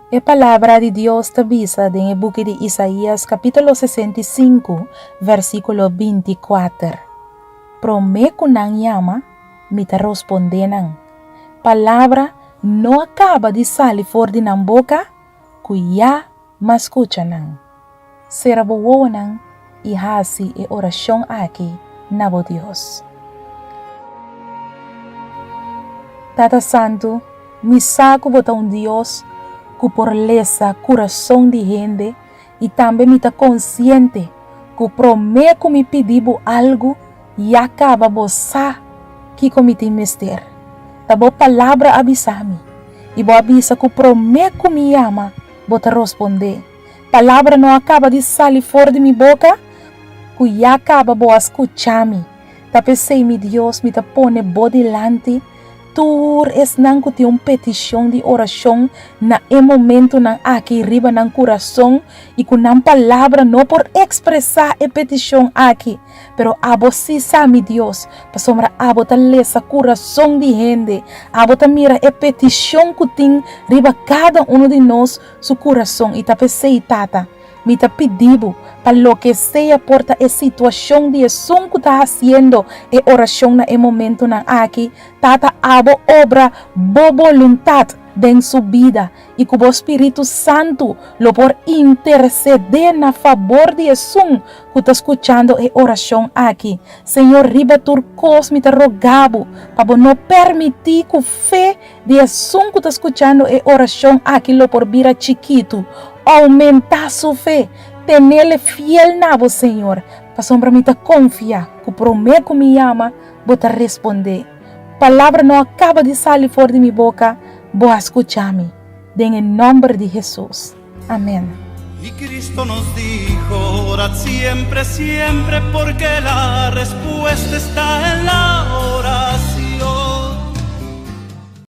E Palabra di Dios ta bisa den e buki di Isaías kapítulo 65, versíkulo 24, Promé ku nan yama, mi ta rospondé nan. Palabra no a kaba di sali for di nan boka, ku ya m'a skucha nan. Sera bo wowonan i hasi e orashon aki na bo Dios. Tata Santu, mi sa ku bo ta un Dios ku por lesa kurason di hende i tambe mi ta konsiente ku promé ku mi pidi bo algu ya kaba bo sa kiko mi tin mester. Ta bo palabra a bisa mi i bo a bisa ku promé ku mi yama bo ta rospondé. Palabra no a kaba di sali for di mi boka, ku ya kaba bo a skucha mi. Ta p'esei, mi Dios, mi ta pone bo dilanti tur esnan ku tin un petishon di orashon na e momentunan aki riba nan kurason i ku nan palabra no por ekspresá e petishon aki. Pero abo sí sa, mi Dios, pasobra abo ta lesa kurason di hende. Abo ta mira e petishon ku tin riba kada unu di nos su kurason i ta p'esei, Tata, mi ta pidi bo pa loke sea por ta e situashon di esun ku ta hasiendo e orashon na e momentunan aki, Tata, abo obra bo boluntat den su bida i ku bo Spiritu Santu lo por intersedé na fabor di esun ku ta skuchando e orashon aki. Señor, riba tur kos mi ta roga bo pa bo no permití ku fe Di esun ku ta skuchando e orashon aki lo por bira chikitu, oumentá su fe, tenele fiel na bo, Señor, pasobra mi ta konfia ku promé ku mi yama, bo ta respondé. Palabra no a kaba di sali for di mi boka, bo a skucha mi. Den e nòmber di Hesus. Amén. Y Cristo nos dijo, orad siempre, siempre, porque la respuesta está en la.